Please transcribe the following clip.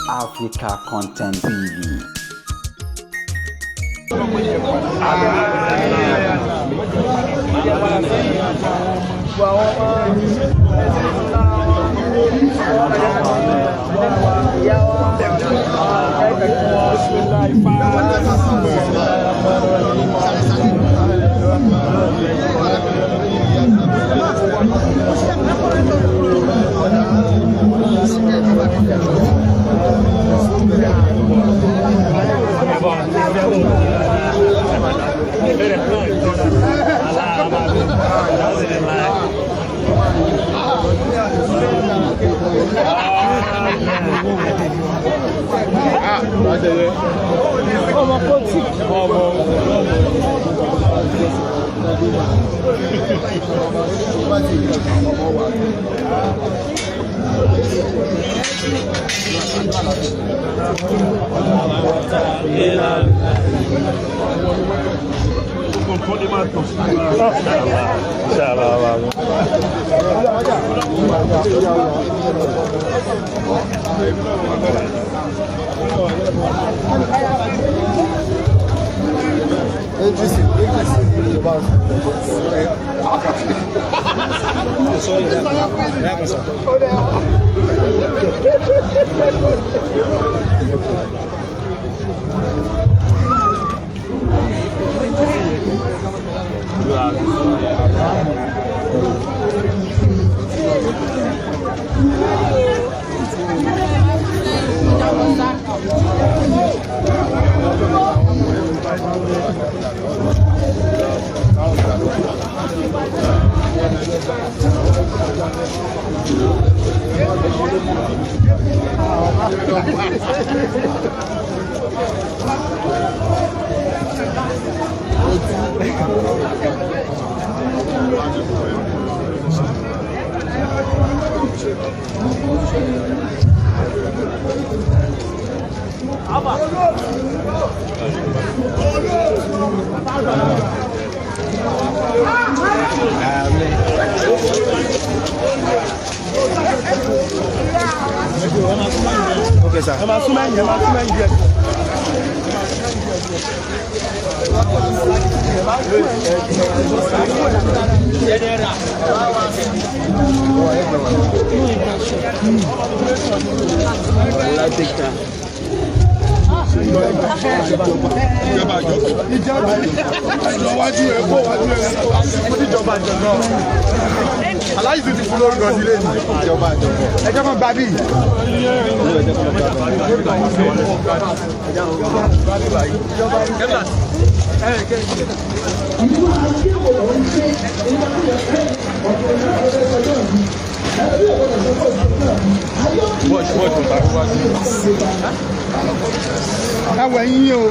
Africa Content TV. Okay, sir. Ẹ máa sún mẹ́yìn, ẹ máa sún mẹ́yìn díẹ̀. Ìjọba wájú ẹ kó wájú ẹ kó níjọba àjọ̀gbọ́n. Aláyìí tún ti fún lórúkọ sílé ní ìjọba àjọ̀gbọ́n. Ẹ jẹ́ kó gba bí. Ẹ wẹ̀ yín o.